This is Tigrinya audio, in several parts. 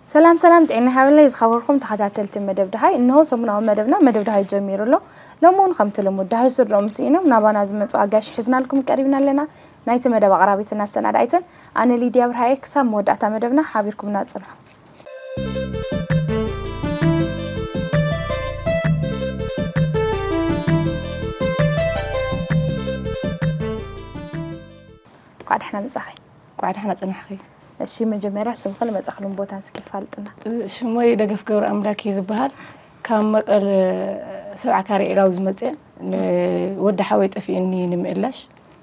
ሰላም ሰላም፣ ጥዕና ይሃበልና ዝኸበርኩም ተኸታተልቲ መደብ ደሃይ። እንሆ ሰሙናዊ መደብና መደብ ደሃይ ጀሚሩ ኣሎ። ሎሚ እውን ከምቲ ልሙድ ደሃይ ስድሮም ስኢኖም ናባና ዝመጹ ኣጋይሽ ሒዝናልኩም ቀሪብና ኣለና። ናይቲ መደብ ኣቕራቢትን ኣሰናዳኢትን ኣነ ሊድያ ብርሃየ። ክሳብ መወዳእታ መደብና ሓቢርኩምና ጽንሑ። እንኳዕ ደሕና መጻኺ። እንኳዕ ደሕና ጸናሕኺ። እሺ፣ መጀመርያ ስምኽን መጻእኽሉን ቦታን እስኪ ኣፋልጥና። ሽሞይ ደገፍ ገብረ ኣምላክ እየ ዝበሃል። ካብ መቐለ ሰብዓ ካሬ ዒላው ዝመጽእ፣ ንወዲ ሓወይ ጠፊኡኒ ንምእላሽ።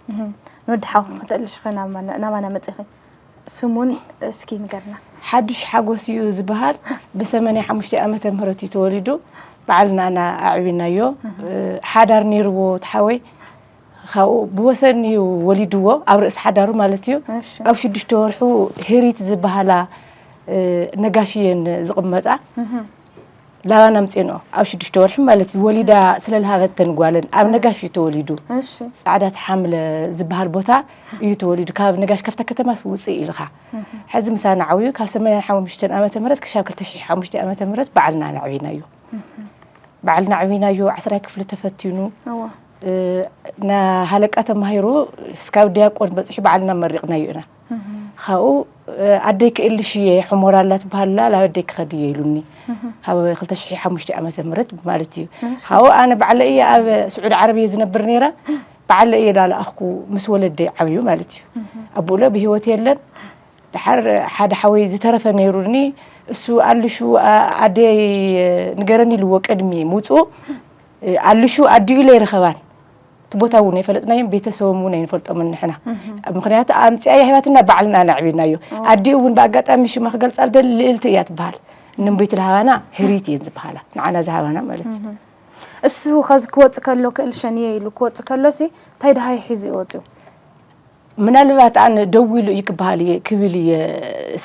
እህ፣ ንወዲ ሓውኺ ክትእልሽኺ ናብ ማና-፣ ናባና መጺኺ? ስሙን እስኪ ንገርና። ሓዱሽ ሓጎስ እዩ ዝበሃል። ብ ሰማንያ ሓሙሽተ ዓመተ ምህረት እዩ ተወሊዱ። በዓልና ኢና ኣዕቢናዮ። እህ። ሓዳር ነይርዎ እቲ ሓወይ። ካብኡ ብወሰን እዩ ወሊድዎ፣ ኣብ ርእሲ ሓዳሩ ማለት እዩ። እሺ። ኣብ ሽዱሽተ ወርሑ ሄሪት ዝበሃላ፣ እ፣ ነጋሽ እየን ዝቕመጣ። እህ። ላባና ኣምጺእንኦ፣ ኣብ ሽዱሽተ ወርሒ ማለት እዩ። ወሊዳ ስለ ዝሃበተን ጓለን፣ ኣብ ነጋሽ እዩ ተወሊዱ። እሺ። ጻዕዳ ተሓምለ ዝበሃል ቦታ እዩ ተወሊዱ። ካብ ነጋሽ ካብታ ከተማስ ውጽእ ኢልካ። እህ። ሕዚ ምሳና ዓብዩ፣ ካብ ሰማንያን ሓሙሽተን ዓመተ ምህረት ክሻብ ክልተ ሽሕ ሓሙሽተ ዓመተ ምህረት ባዕልና ኣዕቢናዮ። እህ። ባዕልና ኣዕቢናዮ፣ ዓስራይ ክፍሊ ተፈቲኑ። እዋ። እ፣ ናሃለቃ ተማሂሩ፣ እስካብ ዲያቆን በጺሑ ባዕልና መሪቕናዮ ኢና። እህ። ካብኡ፣ እ፣ ኣደይ ክእልሽ እየ፣ ሕሞራ ኣላ ትበሃል ኣላ፣ ናብ ኣደይ ክኸድ እየ ኢሉኒ። እህ። ካብ ክልተ ሽሕ ሓሙሽተ ዓመተ ምህረት ማለት እዩ። እሺ። ካብኡ ኣነ ባዕለይ እየ ኣብ ስዑዲ ዓረብ እየ ዝነብር ነይረ። ባዕለይ እየ ዳለኣኽኩ ምስ ወለደይ ዓብዩ ማለት እዩ። እህ። ኣቦኡለ ብህይወት የለን። ደሓር ሓደ ሓወይ ዝተረፈ ነይሩኒ። እሱ ኣልሹ፣ ኣ-፣ ኣደይ ንገረኒ ኢልዎ ቅድሚ ምውጽኡ፣ ኣልሹ ኣዲኡ ኢለ ኣይረኸባን። እቲ ቦታ እውን ኣይፈለጥናዮን፣ ቤተሰቦም እውን ኣይንፈልጦምን ንሕና። እህ። ምኽንያቱ ኣምጺኣ እያ ሂባትና፣ ባዕልና ኣዕቢናዮ። ኦ። ኣዲኡ እውን ብኣጋጣሚ ሽማ ክገልጻ ልደሊ ልእልቲ እያ ትበሃል። እነም ቤት ለሃባና ህሪት እየን ዝበሃላ፣ ንዓና ዝሃባና ማለት እዩ። እህ። እሱ ኸዚ ክወጽእ ከሎ ክእልሸን እየ ኢሉ ክወጽእ ከሎሲ እንታይ ደሃይ ሒዙ እዩ ወጺኡ? ምናልባት ኣነ ደዊሉ እዩ ክበሃል እየ፣ ክብል እየ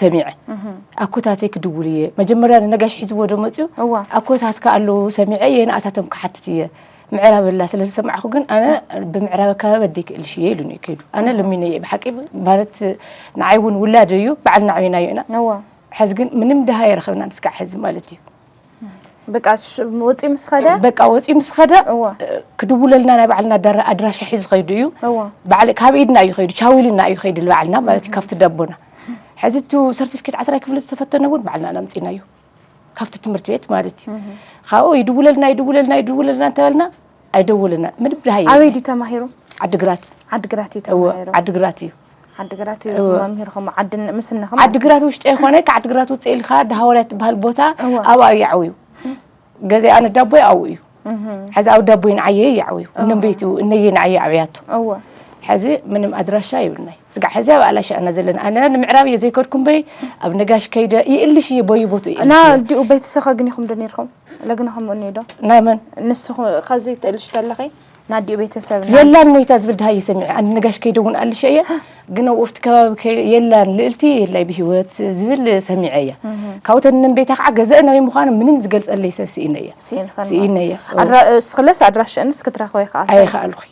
ሰሚዐ። እህ። ኣኮታተይ ክድውል እየ። መጀመርያ ንነጋሽ ሒዝዎ ዶ መጽዩ? እዋ። ኣኮታትካ ኣለዉ ሰሚዐ እየ፣ ንኣታቶም ክሓትት እየ። ምዕራብ ኣላ ስለ ዝሰማዕኹ ግን ኣነ ብምዕራብ ኣከባቢ ኣደይ ክእልሽ እየ ኢሉኒ እዩ ከይዱ። ኣነ እህ። ለሚነ እየ ብሓቂ ማለት ንዓይ እውን ውላድ እዩ፣ ባዕልና ኣዕቢናዮ ኢና። እዋ። ሕዚ ግን ምንም ደሃ ኣይረኸብናን እስካዕ ሕዚ ማለት እዩ። በቃ ሽ-፣ ወፂኡ ምስ ኸደ? በቃ ወፂኡ ምስ ኸደ፣ እዋ። ክድውለልና ናይ ባዕልና ኣዳራ-፣ ኣድራሻ ሒዙ ኸይዱ እዩ። እዋ። ባዕለ-፣ ካብ ኢድና እዩ ኸይዱ፣ ቻው ኢልና እዩ ኸይዱ ንባዕልና ማለት እዩ፣ እህ። ካብቲ ዳቦና። ሕዚ እቱ ሰርቲፊኬት ዓስራይ ክፍሊ ዝተፈተነ እውን ባዕልና ኣምፂእናዮ። ካብቲ ትምህርቲ ቤት ማለት እዩ። እህ። ካብኡ ይድውለልና፣ ይድውለልና፣ ይድውለልና እንተበልና፣ ኣይደውለና። ምንም ደሃ የለን። ኣበይ ድዩ ተማሂሩ? ዓድግራት። ዓድግራት እዩ እወ፣ ተማሂሩ። ዓድግራት እዩ። ዓድግራት እዩ እወ። መምህርኹም፣ ዓዲ ን-፣ ምስ እነኹም ማለት እዩ። ዓድግራት ውሽጢ ኣይኮነ፣ ካብ ዓድግራት ውፅእ ኢልካ፣ ዳሃወርያ ትበሃል ቦታ፣ እወ። ኣብኣ እዩ ዓብዩ። ገዚኣ ንዳቦይ ኣብኡ እዩ። እህ። ሕዚ ኣብ ዳቦይ ንዓየ እዩ ዓብዩ። እወ። እነም ቤቱ፣ እነየ ንዓየ ዓብያቶ። እወ። ሕዚ ምንም ኣድራሻ የብልናይ። ስጋዕ ሕዚ ኣብ ኣላሻ እና ዘለና። ኣነ ንምዕራብ እየ ዘይከድኩ እምበይ፣ ኣብ ነጋሽ ከይደ ይእልሽ እየ፣ በዩ ቦቱ ይእልሽ እና እየ። ዲኡ ቤተሰብ ከግኒኹም ዶ ነይርኩም? ለግነኹም እኒኦ ዶ? ናይ መን? ንስኹ ኸዚ ትእልሽ ተለኺ፣ ናዲኡ ቤተሰብ ና- የላን ሞይታ ዝብል ድሃ እየ ሰሚዐ። ኣነ ነጋሽ ከይደ እውን ኣልሸ እየ። ግን ኣብኡ ኣብቲ ከባቢ ከይ-፣ የላን ልእልቲ የላይ ብህይወት ዝብል ሰሚዐ እየ። እህ። ካብኡ ተንን ቤታ ከዓ ገዛእ ናበይ ምዃኑ ምንም ዝገልጸለይ ሰብ ስኢነ እየ። ስኢንኸን ስኢነ ማለት እየ። ኣድራ-፣ እስኽለስ ኣድራሽአንስ ክትረኽበ ይኸኣልከ? ኣይኸኣልኩ።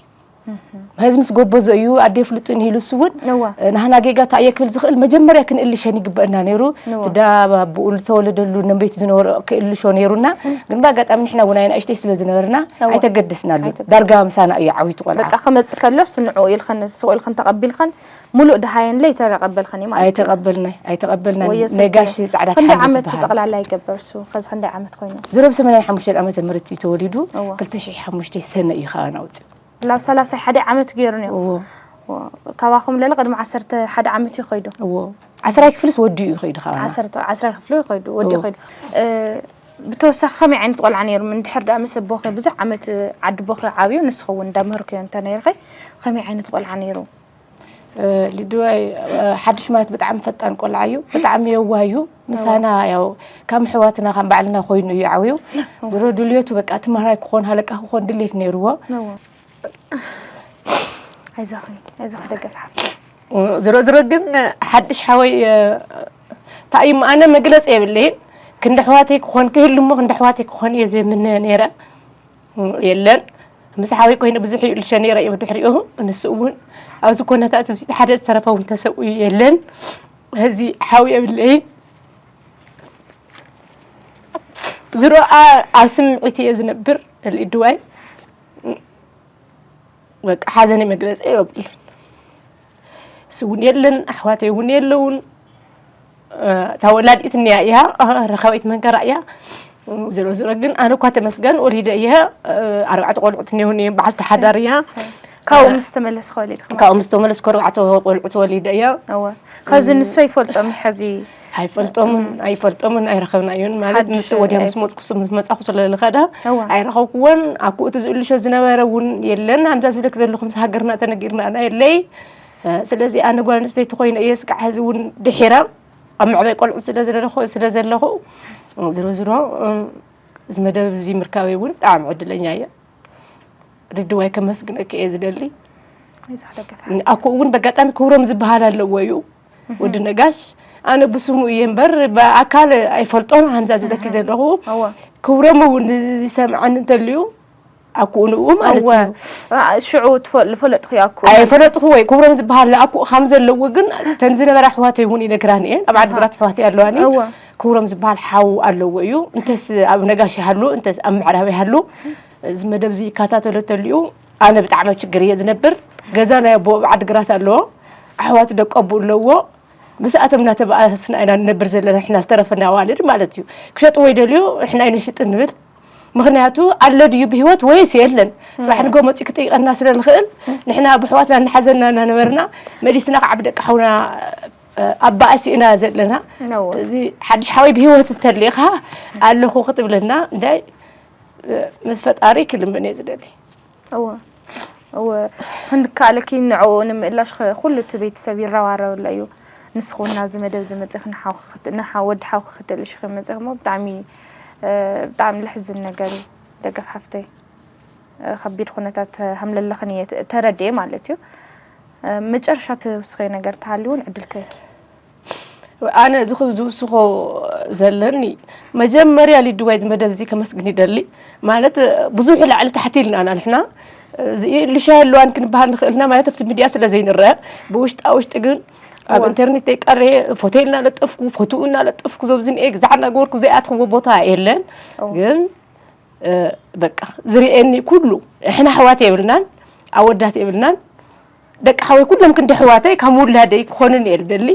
እህ። ህዝምስ ጎበዞ እዩ፣ ኣደ ፍልጡን ኢሉ እሱ እውን፣ እዋ። ናህና ጌጋ እንታይ እየ ክብል ዝኽእል፣ መጀመርያ ክንእልሸን ይግበአና ነይሩ። እዋ። ትዳ ኣቡኡ ዝተወለደሉ ነንበይቱ ዝነበሮ ክእልሾ ነይሩና። እህ። ግን ብኣጋጣሚ ንሕና እውን ኣናእሽተይ ስለ ዝነበርና፣ እዋ። ኣይተገደስናሉ። ኣይተገደስ-፣ ዳርጋ ምሳና እዩ ዓዊቱ ቆልዓ። በቃ ክመጽእ ከሎስ ንዕኡ ኢልኸን፣ ስቕ ኢልኸን ተቐቢልኸን፣ ሙሉእ ደሃየን ለይተረቐበልኸን እዩ ማለት እዩ። ኣይተቐበልናይ፣ ኣይተቐበልናን። ወዮ ናይ ሰብየ። ጋሽ ጻዕዳ ክንደይ ተሓንጊ ዓመት ትበሃል። ጠቕላላ ይገበር እሱ? ከዚ ክንደይ ዓመት ኮይኑ? ዝረብ ሰማንያን ሓሙሽተን ዓመተ ምህረት እዩ ተወሊዱ፣ እዋ። ክልተ ሽሕ ሓሙሽተ ሰነ እዩ ኻባና ውጽኡ። ላብ ሰላሳ ሓደ ዓመት ገይሩ ነይሩ። እዎ። ዎ፣ ካባኹም ለለ ቅድሚ ዓሰርተ ሓደ ዓመት እዩ ኸይዱ። እዎ። ዓስራይ ክፍልስ ወዲኡ እዩ ኸይዱ ካባና። ዓሰርተ፣ ዓስራይ ክፍሊ እዩ ኸይዱ፣ ወዲኡ እዎ። ኸይዱ። እ፣ ብተወሳኺ ከመይ ዓይነት ቆልዓ ነይሩ? እንድሕር ደኣ ምስ ኣቦኺ ብዙሕ ዓመት ዓዲ ቦኺ ዓብዩ፣ ንስኺ እውን እንዳምህርክዮ እንተ ነይርኺ፣ ከመይ ዓይነት ቆልዓ ነይሩ? እ፣ ሊድዋይ፣ እ፣ ሓድሽ ማለት ብጣዕሚ ፈጣን ቆልዓ እዩ። ብጣዕሚ የዋህ እዩ። ምሳና እዎ። ያው ከም ኣሕዋትና ከም ባዕልና ኮይኑ እዩ ዓብዩ። እዎ። ዝሮ ድልየቱ በቃ ተምሃራይ ክኾን ሃለቃ ክኾን ድሌት ነይርዎ። እዎ። ኣይዞኺ፣ ኣይዞኺ ደገፍ ሓፍተይ። ዝሮ ዝሮ ግን ሓድሽ ሓወይ፣ እ፣ እንታይ እዩ ኣነ መግለጺ የብለይን። ክንዲ ኣሕዋተይ ክኾን ክህሉ እሞ ክንዲ ኣሕዋተይ ክኾን እየ ዘምነ ነይረ። የለን። ምስ ሓወይ ኮይነ ብዙሕ ይእልሸ ነይረ እየ ብድሕሪኡ። ንሱ እውን ኣብዚ ኩነታት እዚ ሓደ ዝተረፈ እውን ተሰዊኡ የለን። ሕዚ ሓው የብለይን። ዝሮ ኣብ ስምዒት እየ ዝነብር። ልኢድዋይ በቃ ሓዘነይ መግለፂ የብሉን። እሱ እውን የለን፣ ኣሕዋተይ እውን የለውን። እታ ወላዲት እኒያ እያ፣ ረኻቢት መንከራ እያ። ዝሮ ዝሮ ግን ኣነ እኳ ተመስገን ወሊደ እየ። ኣርባዕተ ቆልዑት እኒሆን እየ፣ በዓልቲ ሓዳር እያ። ካብኡ ምስ ተመለስካ ወሊድካ ማለት ካብኡ ምስ ተመለስኩ ኣርባዕተ ቆልዑት ወሊደ እየ። እወ። ከዚ ንሶ ይፈልጦም ሕዚ ኣይፈልጦምን ኣይፈልጦምን ኣይረኸብናዮን ማለት ሓድሽ ምጽእ ወዲያ ምስ መጽኩ ምስ መጻኹ ስለ ዝኸዳ እወ። ኣይረኸብኩዎን። ኣኩኡ እቲ ዝእልሾ ዝነበረ እውን የለን። ኣምዛ ዝብለክ ዘለኹ ምስ ሃገርና ተነጊርና ኣና የለይ። ስለዚ ኣነ ጓል ኣንስተይቲ ኮይነ እየ ስጋዕ ሕዚ እውን ድሒራ ኣብ መዕበይ ቆልዑ ስለ ዘለኹ ስለ ዘለኹ ዝሮ ዝሮ እዚ መደብ እዚ ምርካበይ እውን ብጣዕሚ ዕድለኛ እየ። ርድዋይ ከመስግነኪ እየ ዝደሊ። ይዛሕ ደገፍ ኣኩኡ እውን በጋጣሚ ክብሮም ዝበሃል ኣለዎ እዩ ወዲ ነጋሽ። ኣነ ብስሙ እየ እምበር ብኣካል ኣይፈልጦን። ሃምዛ ዝብለኪ ዘለኹ እወ ክብሮም እውን ዝሰምዓኒ እንተልዩ ኣኩኡ ንኡ ማለት እወ እዩ። ሽዑ ዝፈለጥኹ ኣኩ ኣይፈለጥኹ ወይ ክብሮም ዝበሃል ኣኩኡ ከም ዘለዎ ግን እተን ዝነበራ ኣሕዋተይ እውን ይነግራኒ እየን። ኣብ ዓድግራት ኣሕዋተይ ኣለዋኒ። እወ ክብሮም ዝበሃል ሓው ኣለዎ እዩ። እንተስ ኣብ ነጋሽ ይሃሉ እንተስ ኣብ ምዕራብ ይሃሉ እዚ መደብ እዚ ይከታተሎ ተልዩ ኣነ ብጣዕሚ ኣብ ችግር እየ ዝነብር። ገዛ ናይ ኣቦ ኣብ ዓድግራት ኣለዎ። ኣሕዋቱ ደቂ ኣቦኡ ኣለዎ። ምስኣቶም እናተባኣስና ኢና ንነብር ዘለና ንሕና ዝተረፈና ኣዋልድ ማለት እዩ። ክሸጥዎ ይደልዩ ንሕና ኣይነሽጥ ንብል። ምክንያቱ ኣሎ ድዩ ብህይወት ወይስ የለን? ፅባሕ ንጎ መፂኡ ክጥይቀና ስለ ዝኽእል ንሕና ብሕዋትና እናሓዘና እናነበርና መሊስና ከዓ ብደቂ ሓውና ኣባኣሲ ኢና ዘለና። ነዎ እዚ ሓድሽ ሓወይ ብህይወት እንተሊኻ ኣለኹ ክትብለና እንታይ ምስ ፈጣሪ ክልምን እየ ዝደሊ። እወ እወ ክንድከኣለኪ ንዕኡ ንምእላሽ ኸ- ኩሉ እቲ ቤተሰብ ይረባረበሎ እዩ። ንስኹ ናብዚ መደብ ዝመፅእኺ ንሓው ክክት- ንሓ- ወዲ ሓው ክክተልሽ ክመፅእኺ እሞ ብጣዕሚ እ፣ ብጣዕሚ ልሕዝን ነገር እዩ ደገፍ ሓፍተይ። እ፣ ከቢድ ኩነታት ሃምለለኽን እየ ተ- ተረድኤ ማለት እዩ። እ፣ መጨረሻ ትውስኸዮ ነገር ተሃልዩ እውን ዕድል ክበኪ። ኣነ እዚ ክብ ዝውስኾ ዘለኒ መጀመርያ ሊድዋይ ዝመደብ እዚ ከመስግን ይደሊ። ማለት ብዙሕ ላዕሊ ታሕቲ ኢልና ኢና ንሕና እዚ ልሻ የለዋን ክንበሃል ንኽእልና ማለት ኣብቲ ሚድያ ስለ ዘይንረአ ብውሽጣ ውሽጢ ግን ኣብ እዋ። ኢንተርኔት ዘይቀረየ ፎቶ ኢልና ለጠፍኩ ፎቶኡ እናለጠፍኩ ዘብዝንኤ ግዛዕ እናገበርኩ ዘይኣትኽዎ ቦታ የለን። እዋ። ግን በቃ ዝርኤኒ ኩሉ ንሕና ኣሕዋት የብልናን ኣወዳት የብልናን። ደቂ ሓወይ ኩሎም ክንዲ ኣሕዋተይ ካብ ምውላደይ ክኾኑን እየ ዝደሊ።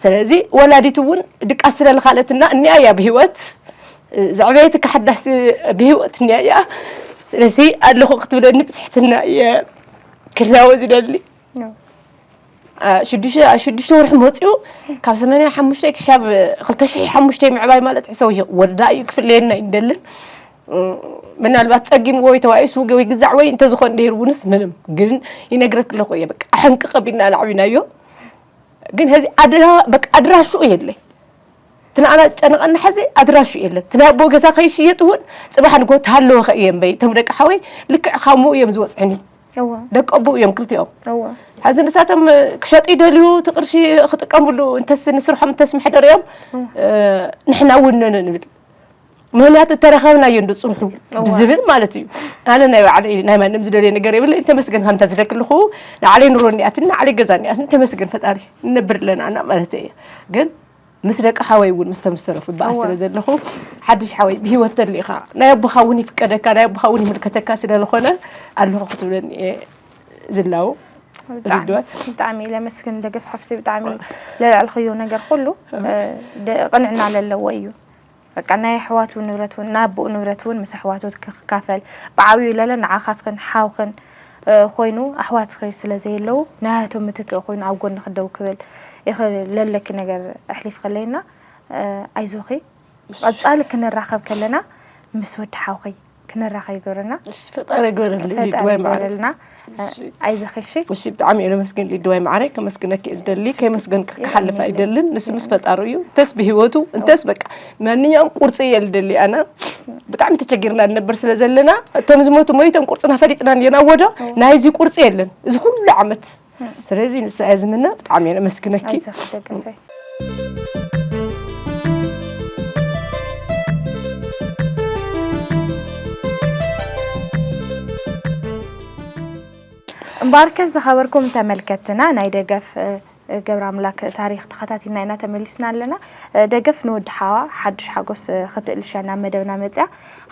ስለዚ ወላዲት እውን ድቃስ ስለ ዝኻለትና እኒኣ እያ ብህይወት። ዘዕበየትካ ሓዳስ ብህይወት እኒኣ እያ። ስለዚ ኣለኹ ክትብለኒ ብትሕትና እየ ክላወ ዝደሊ። ሽዱሽተ ወርሒ መፅኡ ካብ ሰማንያ ሓሙሽተ ክሻብ ክልተ ሽሕ ሓሙሽተ ምዕባይ ማለት ሕሰው ወዳ እዩ ክፍለየና ይደልን። ምናልባት ፀጊም ወይ ተባኢሱ ወይ ግዛዕ ወይ እንተዝኾን ደይሩ ውንስ ምንም ግን ይነግረክ ኣለኹ እየ በቃ ሕንቂ ቀቢልና ናዕቢናዮ። ግን ዚ በቃ ኣድራሹ የለይ ትንኣና ጨነቐና ሕዚ ኣድራሹ የለን ትናይ ኣቦ ገዛ ከይሽየጥ እውን ፅባሕ ንጎ ተሃለወ ከእየ እምበይ እቶም ደቂ ሓወይ ልክዕ ካሞ እዮም ዝወፅሕኒ። እዋ ደቂ ኣቦ እዮም ክልቲኦም። እዋ ሕዚ ንሳቶም ክሸጡ ይደልዩ እቲ ቅርሺ ክጥቀምሉ እንተስ ንስርሖም እንተስ መሕደሪኦም ንሕና ውነነ ንብል። ምክንያቱ እተረኸብናዮ እንዶ ፅንሑ እዋ። ብዝብል ማለት እዩ። ኣነ ናይ ባዕለይ ናይ ማንም ዝደልየ ነገር የብለይ ተመስገን ከምታ ዝብለክ ኣለኹ። ንዓለይ ኑሮ እኒኣትን ንዓለይ ገዛ እኒኣትን ተመስገን ፈጣሪ ንነብር ኣለና እና ማለት እየ። ግን ምስ ደቂ ሓወይ እውን ምስቶም ዝተረፉ በኣስ እዋ። ስለ ዘለኹ ሓድሽ ሓወይ ብሂወት ተሊእኻ ናይ ኣቦኻ እውን ይፍቀደካ ናይ ኣቦኻ እውን ይምልከተካ ስለ ዝኾነ ኣለኹ ክትብለኒ እየ ዝላው። ብጣዕሚ ሪድዋን። ብጣዕሚ ለመስግን ደገፍ ሓፍቲ ብጣዕሚ ለላልክዮ ነገር ኩሉ እ፣ ደ- ቅንዕና ለለዎ እዩ። በቃ ናይ ኣሕዋቱ ንብረት እውን ናይ ኣቦኡ ንብረት እውን ምስ ኣሕዋቱ ክካፈል ብዓብዩ ለለ ንዓኻትክን ሓውክን እ፣ ኮይኑ ኣሕዋትኺ ስለ ዘየለዉ ናያቶም ምትክእ ኮይኑ ኣብ ጎንኺ ደው ክብል ኢኺ ለለኪ ነገር ኣሕሊፍ ከለይና እ፣ ኣይዞኺ ቀጻሊ ክንራኸብ ከለና ምስ ወዲ ሓውኺ ክንራኸብ ይገብረና። እሺ፣ ፈጣሪ ይግበረልኝ ፈጣሪ ሊድዋይ ማዕረ። ይግበረልና። እሺ። ኣይዞኺ እሺ። እሺ ብጣዕሚ እየ ለመስግን ሊድዋይ ማዕረ ከመስግነኪ እየ ዝደሊ ከይመስገንኪ የእኔ ክሓልፍ ልብ። ኣይደልን ንስ ምስ ፈጣሩ እዩ እንተስ ብሂወቱ እንተስ በቃ ማንኛውም ቁርፂ እየ ልደሊ ኣነ። ብጣዕሚ ተቸጊርና ንነብር ስለ ዘለና እቶም ዝሞቱ ሞይቶም ቁርፅና ፈሊጥና እየና ወዶ ናይዚ ቁርፂ የለን እዚ ኩሉ ዓመት። ስለዚ ንሳ እየ ዝምነ ብጣዕሚ እየ ለመስግነኪ። ኣይዞኺ ደገፈይ። እምበኣርከስ ዝኸበርኩም ተመልከትና ናይ ደገፍ እ፣ ገብረ ኣምላክ ታሪኽ ተኸታቲልና ኢና ተመሊስና ኣለና። ደገፍ ንወዲ ሓዋ ሓዱሽ ሓጎስ ክትእልሽ እያ ናብ መደብና መፅያ።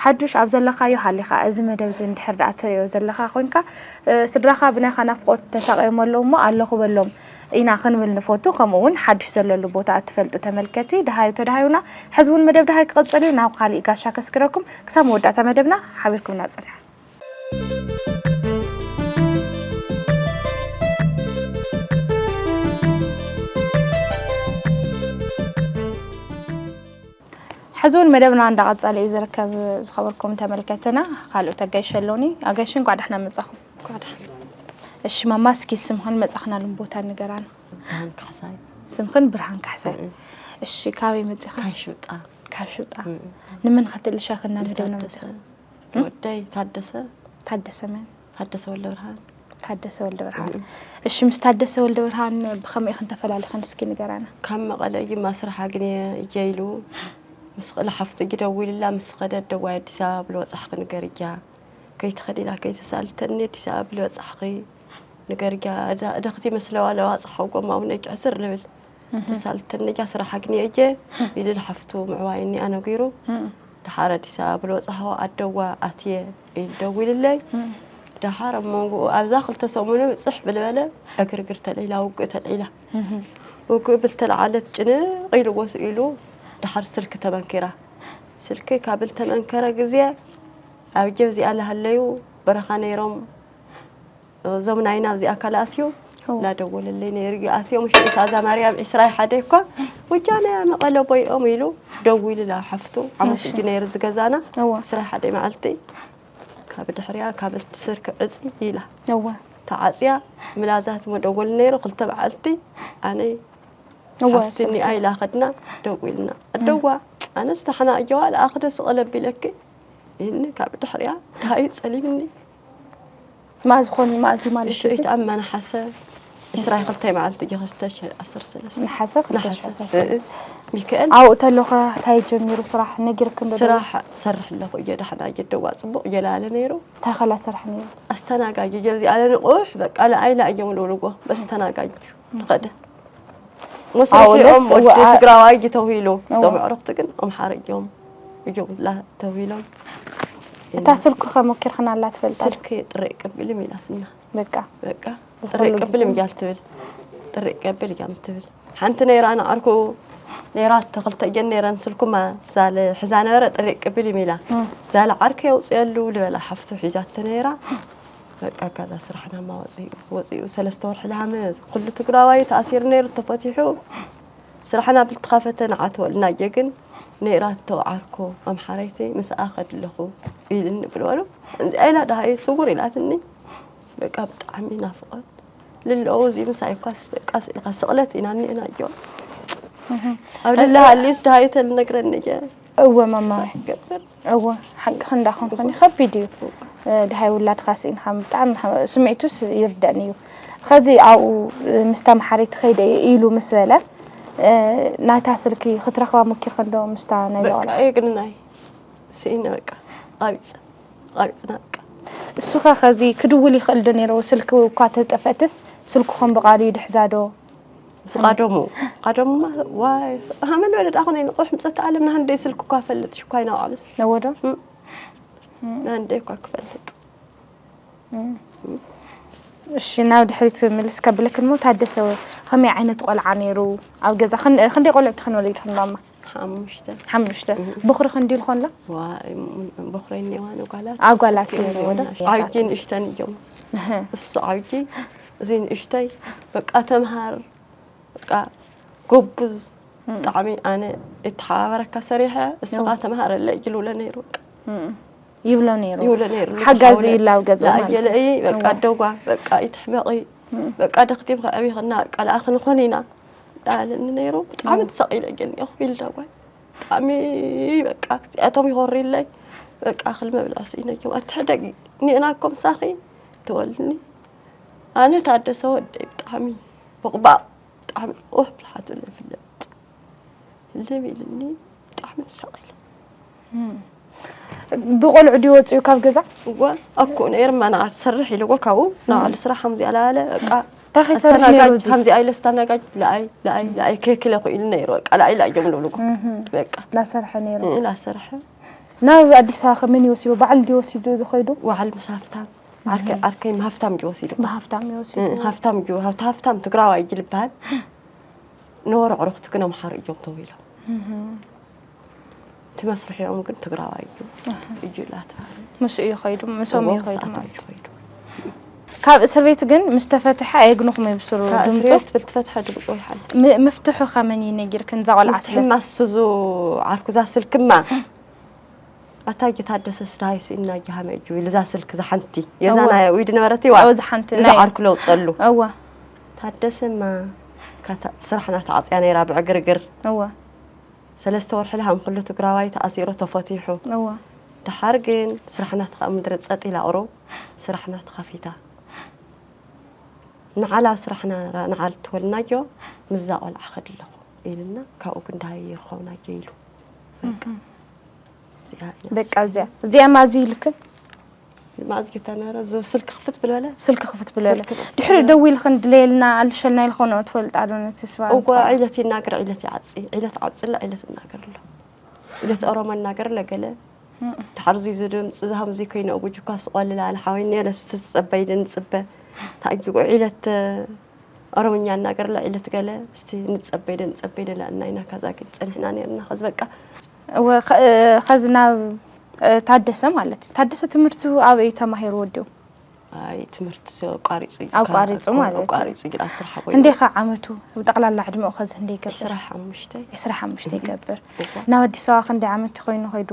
ሓዱሽ ኣብ ዘለኻዮ ሃሊኻ እዚ መደብ እዚ እንድሕር ደኣ ትሪኦ ዘለኻ ኮንካ፣ ስድራኻ ብናይኻ ናፍቆት ተሳቒዮም ኣለዉ እሞ ኣለኹ በሎም ኢና ክንብል ንፈቱ። ከምኡ እውን ሓዱሽ ዘለሉ ቦታ እትፈልጡ ተመልከቲ ደሃዩ ተደሃዩና። ሕዚ እውን መደብ ደሃይ ክቕፅል እዩ። ናብ ካሊእ ጋሻ ከስግረኩም ክሳብ መወዳእታ መደብና ሓቢርኩምና ፅንሑ። ሕዚ እውን መደብና እንዳቐጸለ እዩ ዝርከብ። ዝኸበርኩም ተመልከትና ካልኦት ኣጋይሽ ኣለውኒ። ኣጋይሽ እንኳዕ ደሕና መጻኹም። እሺ ማማ፣ እስኪ ስምኽን መጻኽናሉን ቦታ ንገራና። ብርሃን ካሕሳይ። ስምኽን ብርሃን ካሕሳይ። እሺ ካበይ መጺኻ? ካብ ሽውጣ። ካብ ሽውጣ። ንመን ክትልሻኽና መደብና መጺኻ? ወደይ ታደሰ። ታደሰ መን? ታደሰ ወልደ ብርሃን። ታደሰ ወልደ ብርሃን። እሺ ምስ ታደሰ ወልደ ብርሃን ብኸመይ ኢኽን ተፈላሊኽን እስኪ ንገራና። ካብ መቐለ እዩ ማስራሕ ኣግንየ እየ ኢሉ ምስ ክእለ ሓፍቱ እዩ ደዊሉላ ምስ ኸደ ደዋይ ኣዲስ ኣበባ ብልወፃሕኺ ንገርያ ከይትኸዲ ኢላ ከይተሳልተኒ ኣዲስ ኣበባ ብልበፃሕኺ ንገርያ ደኽቲ መስለዋ ለዋፅሓ ጎማ እውን እጅ ዕስር ልብል ተሳልተኒ እያ ስራሕ ኣግንየ እየ ኢሉ ሓፍቱ ምዕዋይ እኒኣ ነጊሩ ድሓር ኣዲስ ኣበባ ብልበፃሕኹ ኣደዋ ኣትየ ኢሉ ደዊልለይ። ድሓር ኣብ መንጎኡ ኣብዛ ክልተ ሰሙኑ ብፅሕ ብልበለ ዕግርግር ተልዒላ ውግእ ተልዒላ ውግእ ብልተለዓለት ጭንቕ ኢሉ ወስኡ ኢሉ ድሓር ስልኪ ተመንኪራ። ስልኪ ካብ ልተመንከረ ግዜ ኣብ ጀብ እዚኣ ልሃለዩ በረኻ ነይሮም እዞም ናይና ኣብዚ ኣካል ኣትዩ ላደወለለይ ነይሩ እዩ ኣትዮም ውሽጢ እታ እዛ ማርያም ዒስራይ ሓደ እኳ ወጃናያ መቐለ ቦይኦም ኢሉ ደዊሉ ላ ሓፍቱ ዓመት እጅ ነይሩ ዝገዛና ዒስራይ ሓደ መዓልቲ ካብ ድሕሪያ ካብ ልትስር ክዕፂ ኢላ ተዓፅያ ምላዛት መደወል ነይሩ ክልተ በዓልቲ ኣነይ ሓፍትኒ ኣይላ ከድና ደው ኢልና ኣደዋ ኣነስ ታሕና እየዋ ለኣኽደ ስቕለ ቢለኪ ኢልኒ ካብ ድሕሪያ ድሃዩ ፀሊምኒ ማዚ ኾኒ ማዚ ማለት እዩ ሽዒት ኣብ መናሓሰ ዕስራይ ክልተ መዓልቲ ጌኸ ዝተሽ ዓሰርተ ሰለስተ ነሓሰ ነሓሰ ክልተ ሚካኤል ኣብኡ ተሎኸ እንታይ ጀሚሩ ስራሕ ነጊርክን ዶ ስራሕ ሰርሕ ኣለኹ እየ ዳሕና እየ ደዋ ፅቡቕ እየ ላለ ነይሩ እንታይ ከላ ሰርሕ ነይሩ ኣስተናጋጅ እየ እዚ ኣለ ንቑሕ በቃ ለኣይላ እዮም ልብልዎ በስተናጋጅ ንኸደ ኣብኡ መስርሒኦም ደስ ወዲ እዋ- ትግራዋይ እዩ ተውሂሉ እዋ። እዞም ኣዕሩኽቲ ግን ኣምሓረ እዮም እጆም ላ ተውሂሎም እታ ስልኩ ከ ሞኪርክናላ ትፈልጣ ስልኪ ጥረ ቅብልም ኢላትና በቃ በቃ ብኹሉ ጥረ ቅብልም ግዜ። እያ ትብል ጥረ ቀብል እያ ትብል ሓንቲ ነይራ ንዓርኩ ነይራ ተኽልተ እየን ነይረን ስልኩማ ዛለ ሕዛ ነበረ ጥረ ቅብል ኢላ እም። ዛለ ዓርኪ የውፅየሉ ልበላ ሓፍቱ ሒዛቶ ነይራ በቃ ካዛ ስራሕና ማ ወፂኡ ወፂኡ ሰለስተ ወርሒ ልሃመ ኩሉ ትግራዋይ ተኣሲሩ ነይሩ ተፈቲሑ ስራሕና ብልተኸፈተ ንዓተወልና እየ ግን ነይራቶ ዓርኮ ኣምሓረይቲ ምስኣ ከድለኹ ኢልኒ ብልበሉ እንዚኣ ኢላ ድሃይ ስውር ኢላትኒ በቃ ብጣዕሚ ናፍቆት ልለዉ እዚ ምሳይ እኳ በቃ ስኢልካ ስቕለት ኢና እኒአና እዮ ኣብ ልላ ሃልዩስ ድሃይ ተልነግረኒ እየ እወ ማማ ገብር እወ ሓቅኺ እንዳኾንኮኒ ከቢድ እዩ እ፣ ድሃይ ውላድካ ስኢንካ ብጣዕሚ ሓ- ስምዒቱስ ይርደእኒ እዩ ኸዚ ኣብኡ እ፣ ምስታ መሓሪት ኸይደ እየ ኢሉ ምስ በለ እ፣ ናይታ ስልኪ ክትረኽባ ሞኪርክን ዶ ምስታ ናይ በቃ ዘቆልዓ የግንናይ ስኢነ በቃ ቃቢፀ ቃቢፅና በቃ እሱኸ ኸዚ ክድውል ይኽእል ዶ ነይሩ ስልኪ እኳ ተጠፈትስ ስልኩኹም ብቓሉ ይድሕዛ ዶ ዝቃደሙ ቃደሙማ ዋይ ሃመል በለ ደኣ ኮነ ንቑሕ ምፀት ዓለም ናህንደይ ስልኪ እኳ ፈልጥ ሽኳይ ናባዕለስ ነወዶ ናንደይ እኳ ክፈልጥ እሺ ናብ ድሕሪት ምልስ ከብለክን ሞ ታደሰ ከመይ ዓይነት ቆልዓ ነይሩ ኣብ ገዛ ክን- ክንደይ ቆልዑ ትኽን ወሊድክን ማማ ሓሙሽተ ሓሙሽተ ብኽሪ ክንዲ ልኾንላ ዋይ በኽረይ እኒዋ ንጓላት ኣጓላት እየን ወደ ወደ ዓብጂ ንእሽተን እዮም እሱ ዓብጂ እዚ ንእሽተይ በቃ ተምሃር በቃ ጎብዝ ብጣዕሚ ኣነ እተሓባበረካ ሰሪሐ እስኻ ተምሃረለ ይብለ ነይሩ በቃ ይብሎ ነይሩ ይብለ ነይሩ ሓጋዚ ይላው ገዛ ማለት ለኣየለኢ በቃ ደጓ በቃ ይትሕመቒ በቃ ደክቲም ከዕቢ ከና በቃ ለኣ ክንኾን ኢና ዳለኒ ነይሩ ብጣዕሚ ተሰቒለ ግን እኒኦ ኢል ደጓ ብጣዕሚ በቃ እዚኣቶም ይኾሪለይ በቃ ክል መብልዕ ስኢነዮም ኣትሕደጊ ኒእና እኮ ምሳኺ ትወልኒ ኣነ ታደሰ ወደይ ብጣዕሚ ቦቕባቕ ብጣዕሚ ኦህ ብልሓቱ ለፍለጥ ልም ኢልኒ ብጣዕሚ ተሳቒለ ብቆልዑ ድዩ ወፅኡ ካብ ገዛ እዋ ኣኮ ነይር ማናዓ ትሰርሕ ኢልዎ ካብኡ ናባዕሉ ስራሕ ከምዚኣ ላለ በቃ እንታይ ከይሰርሕ ነይሩ ኣስተናጋጅ እዚ? ከምዚ ኣይለ ኣስተናጋጅ ለኣይ ለኣይ ለኣይ ከክለ ክኢሉ ነይሩ በቃ ለኣይ ለኣይ እዮም ልብሉ እህ፣ በቃ እናሰርሐ ነይሩ። እ፣ ላሰርሐ ናብ ኣዲስ ኣበባ ከመን ይወስድዎ? በዓል ድዩ ወሲዱ ዝኸይዱ? ዋዕል ምስ ሃፍታም ዓርከይ ዓርከይ ሃፍታም እዩ ወሲዱ ብሃፍታም ይወስዱ። እ፣ ሃፍታም እዩ ሃፍታ ሃፍታም ትግራዋይ እዩ ልበሃል ነበሩ ዕሩኽቲ ግን ኣምሓሩ እዮም ተባሂሎም እህ፣ እቲ መስርሒኦም ግን ትግራዋይ እዩ እዩ ላተባህለ ምስኡ ይኸይዱ፣ ምሶም እዎ፣ ይኸይዱ ሰዓት ማለት እዩ እዩ። ይኸይዱ ካብ እስር ቤት ግን ምስ ተፈትሐ ኣየግንኹም ይብስሩ ካብ እስር ድምፁ? ቤት ትብል ትፈትሐ ድምፁ ይሓል ም- ምፍትሑ ከመን ይነጊርክን እዛ ቆልዓ ስለ ምፍትሕማ ስዙ ዓርኩዛ ስልክማ ኣታ ጌታደሰስ ደሃይ ስኢና ጃሃመ እዩ ኢሉ እዛ ስልክ እዛ ሓንቲ የዛ እወ። ናይ ዊድ ነበረት ይዋ እወ፣ እዛ ሓንቲ እዛ ናይ- ዓርኩ ለውፀሉ እወ ታደሰማ ካታ- ስራሕና ተዓፅያ ነይራ ብዕግርግር እወ ሰለስተ ወርሒ ለሃም ኩሉ ትግራዋይ ተኣሲሩ ተፈቲሑ እወ ድሓር ግን ስራሕና ተኸ ምድረ ፀጥ ኢላ ቁሩብ ስራሕና ተኸፊታ ንዓላ ስራሕና ንዓል ትወልናዮ ምዛ ቆልዓ ከድለኹ ኢልና ካብኡ ክንዳሃይ ይርከብናዮ ኢሉ በቃ እዚኣ ኢና በቃ እዚኣ እዚኣ ማዝዩ ኢልክን ማዝጊ ተነረ ዙ ስልክ ክፍት ብልበለ ስልክ ክፍት ብለለ ስልክ ክፍት ድሕሪ ደዊልክን ድለየልና ኣልሸልና ኢልኮኖ ትፈልጣ ዶ ነቲ ስባ እወ ዒለት ይናገር ዒለት ይዓፂ ዒለት ዓፅላ ዒለት እናገር ኣሎ ዒለት ኦሮሞ እናገር ለገለ ድሓር ዙ ዝድምፂ ዝሃምዚ ከይነ ጉጅኳ ስቆልላ ኣለ ሓወይ ነለ ስቲ ዝፀበይ ድንፅበ ታእጊጎ ዒለት ኦሮምኛ እናገር ለ ዒለት ገለ ስቲ ንፀበይ ድንፀበይ ደላ እናይና ካዛ ግን ፀኒሕና ነርና ከዚ በቃ እወ፣ ከ- ኸዚ ናብ እ፣ ታደሰ ማለት እዩ። ታደሰ ትምህርቱ ኣበይ ተማሂሩ ወዲኡ? ኣይ ትምህርቲ ኣቋሪፁ እዩ ኣቋሪፁ ማለት እዩ። ኣቋሪፁ ግን ኣብ ስራሕ ወይ እንዴ ኸ ዓመቱ ብጠቕላላ ዕድመኡ ኸዚ እንዴ ይገብር? ዕስራ ሓሙሽተ ዕስራ ሓሙሽተ ይገብር። እወ። ናብ ኣዲስ ኣበባ ክንደይ ዓመት ኮይኑ ኸይዱ?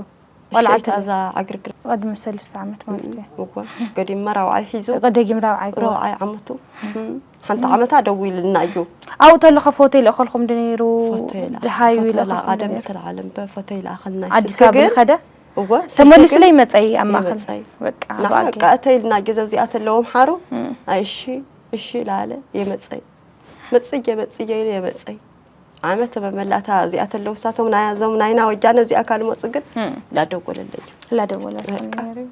ቆልዓ እሸይታ እዛ ዕግርግር ቅድሚ ሰለስተ ዓመት ማለት እዩ። እወ ገዲማ ራብዓይ ሒዙ ደጊም ራብዓይ ገባ። ራብዓይ ዓመቱ እም፣ ሓንቲ ዓመታ ደዊልና እዩ ኣብኡ ተለኸ ፎቶ ይልእኸልኩም ዶ ነይሩ? ፎቶ ይላ ድሃዩ ፎቶ ይልእኸልኩም ላቐደም ዶ ነይሩ? ዝተላዓለምበ ፎቶ ይላ ኣኸልና ኣዲስ ኣበባ ከደ እወ ተመሊሱ ለይ መፀይ ኣብ ማእኸል የመፀይ በቃ ንዓ ባቂ በቃ እተይ ኢልና ገዛ እዚኣ ተለዎም ሓሩ እም። ኣይ እሺ እሺ ኢላለ የመፀይ መፅየ መፅየ ኢለ የመፀይ ዓመት መመላእታ እዚኣ ተለው ሳቶም ናይ ዞም ናይና ወጃነ እዚኣ ካልእ መፁ ግን እም። ላደጎለለይ ላደወለልኩም በቃ። ነይሩ እዩ።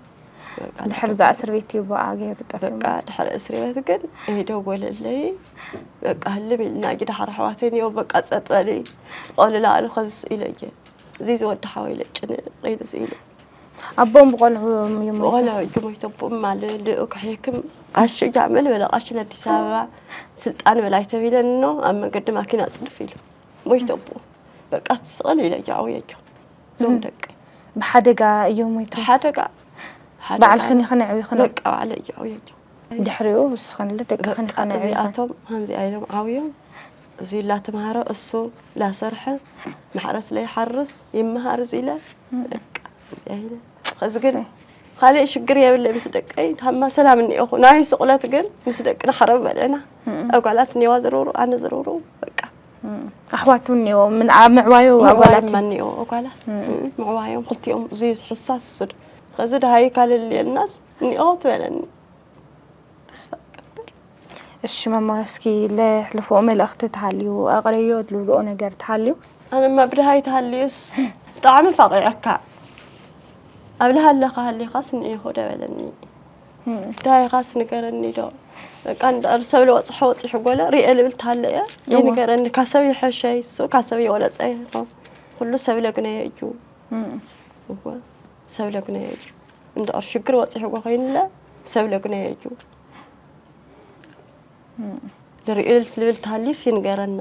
በቃ ድሕሪ እዛ እስር ቤት እዩ ብኣ ገይሩ ጠፊኡ በቃ ድሕሪ እስር ቤት ግን ይደወለለይ በቃ ህልም ኢልና ጊዳ ሓረ ኣሕዋተይ እኒኦ በቃ ፀጥ በሊ ስቆልላ ኣሉ ከዚ ስኢለ እየ እዚ ዝወዲ ሓወይ ለጭን ኢሉ ስኢሉ ኣቦኦም ብቆልዑ እዮም ሞይቶም። ቆልዑ እጅ ሞይተቦም ማለ ልኡ ክሕክም ቃሽ ጃመል በለ ቃሽ ለኣዲስ ኣበባ ስልጣን በላይ ተቢለን ኖ ኣብ መንገዲ ማኪና ፅድፍ ኢሉ ሞይተቦ በቃ ትስቐል ኢለ እጃ ዓውየጆ ዞም ደቂ ብሓደጋ እዮም ሞይቶም። ሓደጋ ሓደጋ ባዕልኽን ኢኽን ኣዕቢኽን? በቃ ባዕለ እጃ ዓውየጆ ድሕሪኡ ንስኽን ለ ደቅኽን ኢኽን ኣዕቢኽን? እዚኣቶም ከምዚኣ ኢሎም ዓብዮም እዚ ላተምሃረ እሱ ላሰርሐ ማሕረስ ለይሓርስ ይመሃር እዚ ኢለ በቃ እዚኣ ኢለ ኸዚ ግን ካልእ ሽግር የብለ ምስ ደቀይ ታማ ሰላም እኒኦኹ ናይ ስቑለት ግን ምስ ደቂ ንሓረብ በልዕና ኣጓላት እኒዋ ዝርብሩ ኣነ ዝርብሩ በቃ ኣሕዋት እውን እኒኦ ምን ኣብ ምዕባዩ ኣጓላት ምዕባይማ እኒኦ ኣጓላት ምዕባዮም ክልቲኦም እዚ ሕሳስ ሱድ ኸዚ ድሃይ ካልል የልናስ እኒኦ ትበለኒ ተስፋ እገብር። እሺ መማ እስኪ ለሕልፎ መልእኽቲ ተሃልዩ ኣቕረዮ ልብልኦ ነገር ተሃልዩ ኣነማ ብድሃይ ተሃልዩስ ብጣዕሚ ፋቒዐካ ኣብ ልሃለኻ ሃሊኻስ ንኢኹ ደበለኒ ድሃይኻስ ንገረኒ ዶ በቃ እንድዕር ሰብ ልወፅሖ ወፂሑ ጎለ ሪኤ ልብል ተሃለ እየ ይንገረኒ ካሰብ ይሐሸ ይሱ ካሰብ የወለፀ ይኾን ኩሉ ሰብ ለግነየ እዩ እወ ሰብ ለግነየ እዩ እንድዕር ሽግር ወፂሕዎ ኮይኑለ ሰብ ለግነየ እዩ ንርእዩ ልብል ተሃልዩስ ይንገረና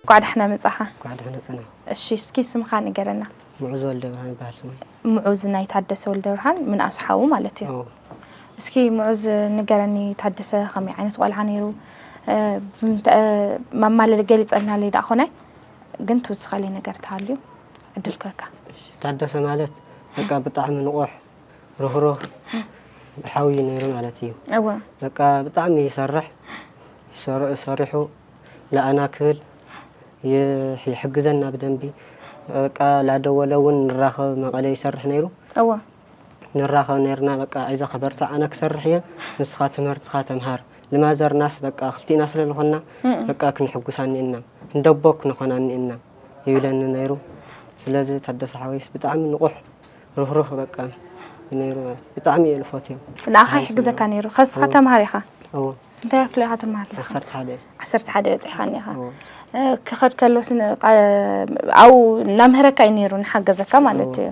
እንኳዕ ዳሕና መጻኻ። እንኳዕ ደሕና ጸና። እሺ እስኪ ስምኻ ንገረና። ሙዑዝ ወልደ ብርሃን ይበሃል ስመይ። ሙዑዝ ናይ ታደሰ ወልደ ብርሃን ምንኣስ ሓዉ ማለት እዩ። ኦ፣ እስኪ ሙዑዝ ንገረኒ ታደሰ ከመይ ዓይነት ቆልዓ ነይሩ? እ፣ ብምንተ-፣ እ፣ ማማለሊ ገሊጸልናለይ ደኣ ኾነ ግን ትውስኸለይ ነገር ተሃልዩ ዕድል ክህካ። እሺ፣ ታደሰ ማለት በቃ ብጣዕሚ ንቑሕ፣ ርህሩህ፣ ሓዊ ነይሩ ማለት እዩ። እወ። በቃ ብጣዕሚ ይሰርሕ፣ ይሰር-፣ ሰሪሑ ለኣና ክብል ይሕ-፣ ይሕግዘና ብደንቢ። በቃ ላደወለ እውን ንራኸብ መቐለ ይሰርሕ ነይሩ። እወ። ንራኸብ ነይርና በቃ ኣይዞኻ በርትዕ ኣነ ክሰርሕ እየ ንስኻ ትምህርትኻ ተምሃር። ልማዘርናስ በቃ ክልቲእና ስለ ዝኾንና እም። በቃ ክንሕጉሳ እኒእና። እንደቦ ክንኾና እኒእና። ይብለኒ ነይሩ። ስለዚ ታደሰ ሓወይስ ብጣዕሚ ንቑሕ፣ ርህሩህ በቃ ነይሩ ማለት እዩ። ብጣዕሚ እየ ዝፈትዮ። ንዓኻ ይሕግዘካ ነይሩ። ከስኻ ተምሃር ኢኻ። እዎ። ስንታይ ክፍሊ ኢኻ ትምሃር ኣለኻ? ዓሰርተ ሓደ እየ። ዓሰርተ ሓደ በፂሕካ እኒኻ። እዎ። እ፣ ክኸድከሎ ስን- ቃ- ኣብኡ እናምህረካ እዩ ነይሩ፣ ንሓገዘካ ማለት እዎ። እዩ።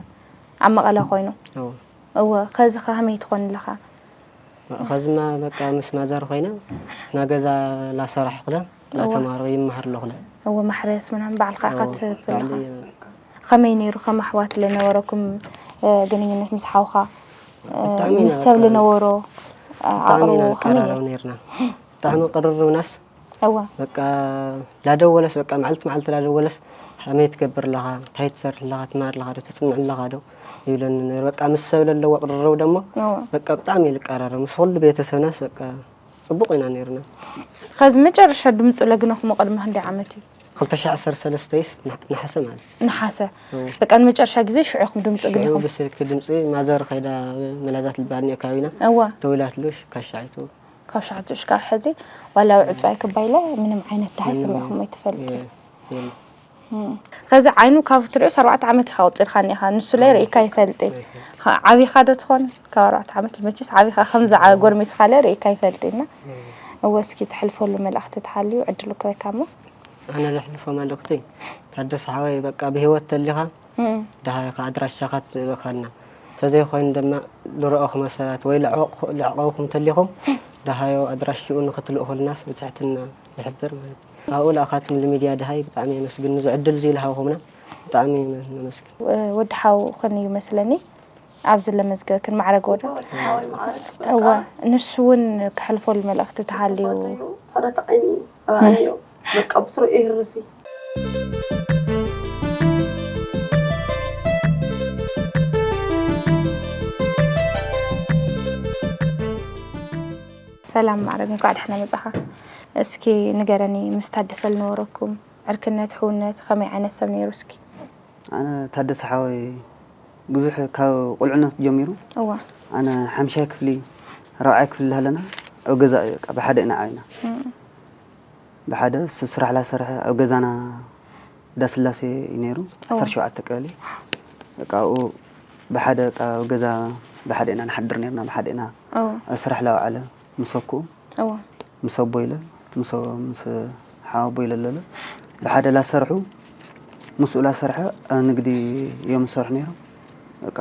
ኣብ መቐለ ኮይኑ። እዎ። እወ፣ ከዚ ከ ከመይ ትኾን ኣለኻ? ከዝማ በቃ ምስ ማዘር ኮይነ ናገዛ ላሰራሕ ክለ እዎ። ላተማሩ ይመሃር ኣለኹለ። እወ፣ ማሕረስ ምናምን ባዕልኻ ኢኻ እዎ፣ ትህብ ባዕለይ ኣለኻ። ከመይ ነይሩ ከማሕዋት ለነበረኩም እ፣ ግንኙነት ምስ ሓውኻ እ፣ ብጣዕሚ ኢና ምስ ሰብ በቃ ልነበሮ እ፣ ብጣዕሚ ኢና ኣቕርቦ ከመይ ነይሩ? ንቀራረብ ነርና። ብጣዕሚ ቅርርብናስ እወ በቃ ላደወለስ በቃ መዓልቲ መዓልቲ ላደወለስ ከመይ ትገብር ኣለኻ፣ እንታይ ትሰርሕ ኣለኻ፣ ትማር ኣለኻ ዶ፣ ተፅንዕ ኣለኻ ዶ ይብለኒ ነይሩ። በቃ ምስ ሰብ ለለዎ ቅርርብ ደሞ እወ በቃ ብጣዕሚ ይልቀራረብ። ምስ ኩሉ ቤተሰብናስ በቃ ፅቡቅ ኢና ነርና። ከዚ መጨረሻ ድምፁ ለግነኹሞ ቅድሚ ክንደይ ዓመት እዩ? ክልተ ሺሕ ዓሰርተ ሰለስተ ይስ ነሓሰ ማለት ነሓሰ እወ። በቃ ንመጨረሻ ግዜ ሽዑ ኢኹም ድምፁ ሽዑ ግኒኹም? ብስልኪ ድምፂ ማዘር ከይዳ መላዛት ልበሃል እኒኦ ከባቢና እወ ደዊላትሉ ካሻዒቱ ካብ ሸዓተ ሽካዕ ሕዚ ዋላ ዕፁ ኣይክባይለ ምንም ዓይነት ደሃይ ምንም ሰሚዕኹም ኣይትፈልጡ። የ- የለ። እም። ከዚ ዓይኑ ካብ ትሪኦስ ኣርባዕተ ዓመት ኢኻ ኣውፂርካ እኒኻ ንሱ ላይ ርእይካ ይፈልጥ። ዓቢኻ ዶ ትኾን? ካብ ኣርባዕተ ዓመት መችስ ዓቢኻ ከምዚ ዓ- ጎርሚስካ ለ ርእይካ ይፈልጥ እና እወ እስኪ ተሕልፈሉ መልእኽቲ ተሃልዩ ዕድሉ ክበካ እሞ ኣነ ዘሕልፎ መልእኽቲ ታደሰ ሓወይ በቃ ብህይወት ተሊኻ እም። ደሃይኻ ኣድራሻኻ ትልእኸልና ተዘይኮይኑ ድማ ልረእኹም ሰባት ወይ ልዕቐኹም ተሊኹም ደሃዮ ኣድራሽኡ ንክትልእኹልናስ ብትሕትና ይሕብር ማለት እዩ። ኣብኡ ለኣኻትም ልሚድያ ደሃይ ብጣዕሚ የመስግን። ንዚ ዕድል እዚ ልሃብኹምና ብጣዕሚ ነመስግን። ወዲ ሓው ኹን እዩ መስለኒ ኣብዚ ለመዝገብክን ማዕረግ ወዶ እወ ንሱ እውን ክሕልፈሉ መልእኽቲ ተሃልዩ ፈረተቐኒ ኣባዕዮ በቃ ብስሩ ይህርሲ ሰላም ማዕረግ እንኳዕ ደሕና መጻኻ። እስኪ ንገረኒ ምስ ታደሰ ዝነበረኩም ዕርክነት ሕውነት ከመይ ዓይነት ሰብ ነይሩ እስኪ? ኣነ ታደሰ ሓወይ ብዙሕ ካብ ቁልዕነት ጀሚሩ እዋ ኣነ ሓምሻይ ክፍሊ ራብዓይ ክፍሊ ሃለና ኣብ ገዛ እዩ በቃ ብሓደ ኢና ዓብና እም፣ ብሓደ እሱ ስራሕ ላሰርሐ ኣብ ገዛና ዳስላሴ እዩ ነይሩ ዓሰርተ ሸውዓተ ቀበሌ በቃ ኣብኡ ብሓደ በቃ ኣብ ገዛ ብሓደ ኢና ንሓድር ነርና ብሓደ ኢና እዋ ኣብ ስራሕ ላውዓለ ምስ ኣኩኡ እዋ ምስ ኣቦ ኢለ ምስ ምስ ሓወቦ ኢለ ኣለለ ብሓደ ላሰርሑ ምስኡ ላሰርሐ ኣብ ንግዲ እዮም ዝሰርሑ ነይሮም በቃ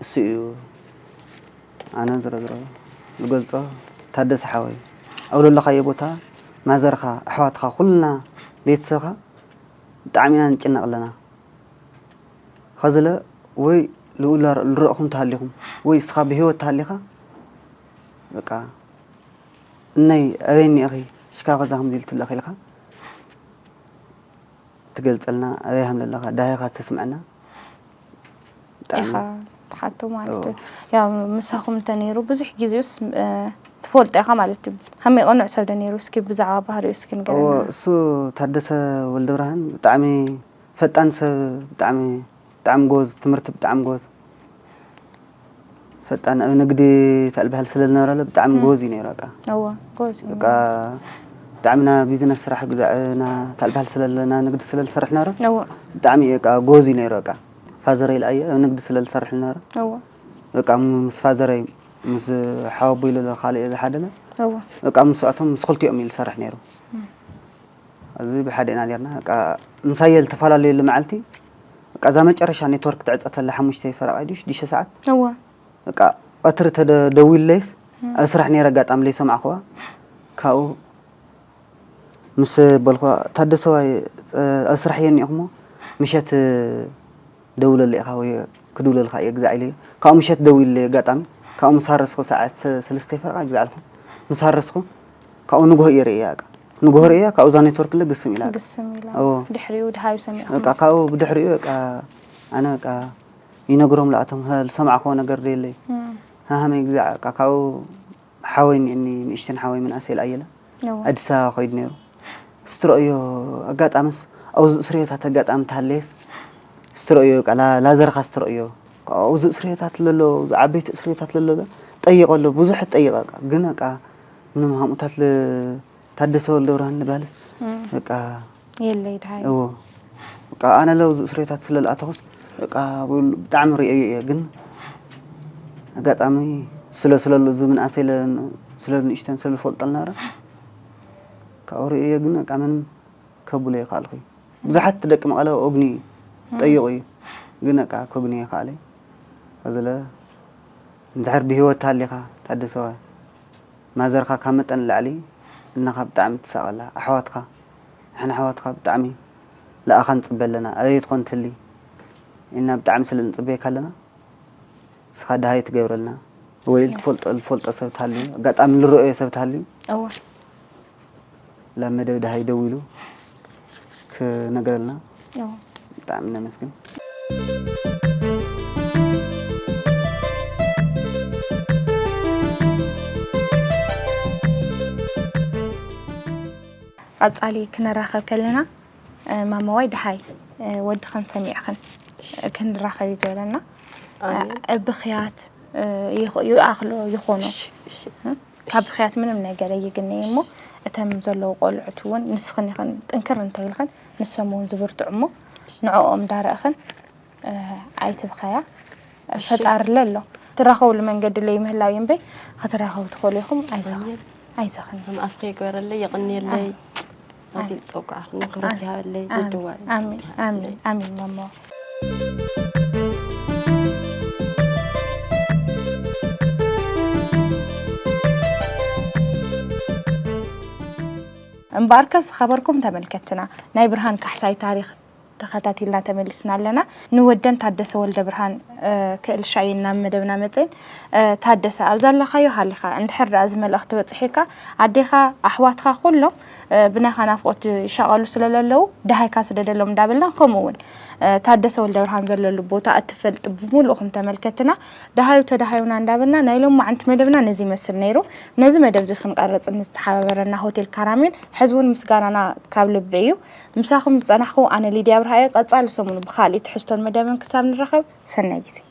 እሱ እዩ ኣነ ዝረዝሮ ዝገልፆ ታደሰ ሓወይ ኣብ ዘለኻዮ ቦታ ማዘርኻ ኣሕዋትኻ ኩልና ቤተሰብካ ብጣዕሚ ኢና ንጭነቕ ኣለና ኸዝለ ወይ ልኡላ ልረእኹም ተሃሊኹም ወይ እስኻ ብህይወት ተሃሊኻ በቃ እነይ ኣበይ እኒኢኺ ሽካ ከዛ ከምዚ ኢሉ ትብለኺ ኢልካ ትገልፀልና ኣበይ ሃም ዘለኻ ዳሃይኻ ተስምዐና ብጣዕሚ ኢኻ ትሓቶ ማለት እዩ። ያው ምሳኹም እንተነይሩ ብዙሕ ግዜውስ እ፣ ትፈልጦ ኢኻ ማለት እዩ። ከመይ ቅኑዕ ሰብ ዶ ነይሩ? እስኪ ብዛዕባ ባህሪኡ እስኪ እዎ ንገረና። እሱ ታደሰ ወልደብርሃን ብጣዕሚ ፈጣን ሰብ ብጣዕሚ ብጣዕሚ ጎዝ ትምህርቲ ብጣዕሚ ጎዝ ፈጣን ኣብ ንግዲ ተልባህል ስለ ዝነበረ ብጣዕሚ ጎዝ እዩ ነይሩ በቃ እዎ ጎዝ እዩ። በቃ ብጣዕሚ ና ቢዝነስ ስራሕ ግዛዕ ና ተልባህል ስለ ና ንግዲ ስለ ዝሰርሕ ነበረ እዎ ብጣዕሚ እዩ በቃ ጎዝ እዩ ነይሩ በቃ ፋዘር ኢልኣየ ኣብ ንግዲ ስለ ዝሰርሕ ነበረ እዎ በቃ ምስ ፋዘረይ ምስ ሓወቦ ኢሉ ካልእ ዝሓደለ እዎ በቃ ምስኣቶም ምስ ክልቲኦም እዩ ዝሰርሕ ነይሩ ኣብዚ ብሓደ ኢና ነርና በቃ ምሳየ ዝተፈላለየሉ መዓልቲ በቃ እዛ መጨረሻ ኔትወርክ ትዕፀተላ ሓሙሽተ ፈረቓ ድዩ ሽዱሽተ ሰዓት እዎ በቃ ቀትሪ ተደዊሉለይስ ኣብ ስራሕ ነይረ ኣጋጣሚ ለይሰማዕኩዋ ካብኡ ምስ በልኩዋ ታደሰዋይ ኣብ ስራሕ እየ እኒኦኹሞ ምሸት ደውለለ ኢኻ ወይ ክድውለልካ እየ ግዛዕ ኢለዮ ካብኡ ምሸት ደዊሉለይ ኣጋጣሚ ካብኡ ምስ ሃረስኩ ሰዓት ሰለስተ ፈረቓ ግዛዕ ኣልኩ ምስ ሃረስኩ ካብኡ ንግሆ እየ ርእያ በቃ ንግሆ ርእያ ካብኡ እዛ ኔትወርክ ለ ግስም ኢላ በቃ ግስም ኢላ እዎ ድሕሪኡ ድሃዩ ሰሚዕኹም በቃ ካብኡ ብድሕሪኡ በቃ ኣነ በቃ ይነግሮም ለኣቶም ዝሰማዕክዎ ነገር ደየለይ እም፣ ሃሃመይ ግዛዕ በቃ ካብኡ ሓወይ እኒአኒ ንእሽተን ሓወይ ምንኣሰይ ለኣየለ እዎ ኣዲስ ኣበባ ኮይዱ ነይሩ ስትረእዮ ኣጋጣምስ ኣብዚ እስርዮታት ኣጋጣሚ ተሃለየስ ስትረእዮ በቃ ላ- ላዘርካ ስትረእዮ ኣብዚ እስርዮታት ለሎ ኣብዚ ዓበይቲ እስርዮታት ለሎ ጠይቀ ኣሎ ብዙሕ ጠይቀ በቃ ግን በቃ ምንም ሃምኡታት ል- ታደሰ ወልደብርሃን ልባልስ እም፣ በቃ የለይ ድሃዩ እዎ በቃ ኣነ ለውዚ እስሬታት ስለ ዝኣተኹስ በቃ ብጣዕሚ ርእየ እየ። ግን ኣጋጣሚ ስለ ስለሉ እዚ ምንኣሰይ ስለ ንእሽተን ስለ ዝፈልጦ ልነበረ ካብኡ ርእየ ግን በቃ ምንም ከብሎ ይኸኣልኩ። ብዙሓት ደቂ መቐለ ኦግኒ ጠይቑ እዩ ግን በቃ ከግኒ ይኸኣለ። ከዝለ እንድሕር ብህይወት ሃሊኻ ታደሰዋ ማዘርካ ካብ መጠን ላዕሊ እናኻ ብጣዕሚ ትሳቐላ። ኣሕዋትካ ንሕና ኣሕዋትካ ብጣዕሚ ለኣኻ ንፅበ ኣለና ኣበይ ትኾን ትህሊ እና ብጣዕሚ ስለ ንፅበየካ ኣለና። ንስኻ ደሃይ ትገብረልና ወይ ትፈልጦ ዝፈልጦ ሰብ ትሃልዩ ኣጋጣሚ ንረኦዮ ሰብ ትሃልዩ እወ ላብ መደብ ደሃይ ደዊሉ ክነግረልና እወ ብጣዕሚ ነመስግን። ቀፃሊ ክንራኸብ ከለና ማማዋይ ደሃይ ወድኽን ሰሚዕኽን ክንራኸብ ይገብረና። ብኽያት ይኣኽሎ ይኾኖ ካብ ብኽያት ምንም ነገር ኣይግነይ እሞ እተም ዘለዉ ቆልዑት እውን ንስኽን ኢኽን ጥንክር እንተይልኽን ንሶም እውን ዝብርትዑ እሞ ንዕኦም ዳረእኽን ኣይትብኸያ። ፈጣሪ ለሎ ትራኸብሉ መንገዲ ለይ ምህላው እምበይ ክትራኸቡ ትኽእሉ ኢኹም። ኣይዘኽን ኣይዘኽን ከም ኣፍኺ ይግበረለይ የቕንየለይ። ኣዚ ዝፀውቃዕኽኒ ክብረት ይሃበለይ። ይድዋል ኣሚን ኣሚን ኣሚን ማሞ። እምበኣርከ ዝኸበርኩም ተመልከትና ናይ ብርሃን ካሕሳይ ታሪኽ ተኸታቲልና ተመሊስና ኣለና። ንወደን ታደሰ ወልደብርሃን ክእል ሻይ ናብ መደብና መፅን። ታደሰ ኣብ ዘለኻዮ ሃሊኻ እንድሕር ደኣ እዚ መልእኽቲ በፂሒካ ኣዴኻ ኣሕዋትኻ ኩሎም ብናይኻ ናፍቆት ይሻቐሉ ስለ ለለዉ ደሃይካ ስደደሎም እንዳበልና ከምኡ እውን ታደሰ ወልደብርሃን ዘለሉ ቦታ እትፈልጥ ብምሉእኹም ተመልከትና ደሃዩ ተደሃዩና እንዳበልና ናይ ሎማዓንቲ መደብና ነዚ ይመስል ነይሩ። ነዚ መደብ እዚ ክንቀርጽ ንዝተሓባበረና ሆቴል ካራሜል ሕዚ እውን ምስጋናና ካብ ልቢ እዩ። ምሳኹም ዝጸናሕኩ ኣነ ሊድያ ኣብርሃ እየ። ቀጻሊ ሰሙን ብኻልእ ትሕዝቶን መደብን ክሳብ ንራኸብ ሰናይ ግዜ።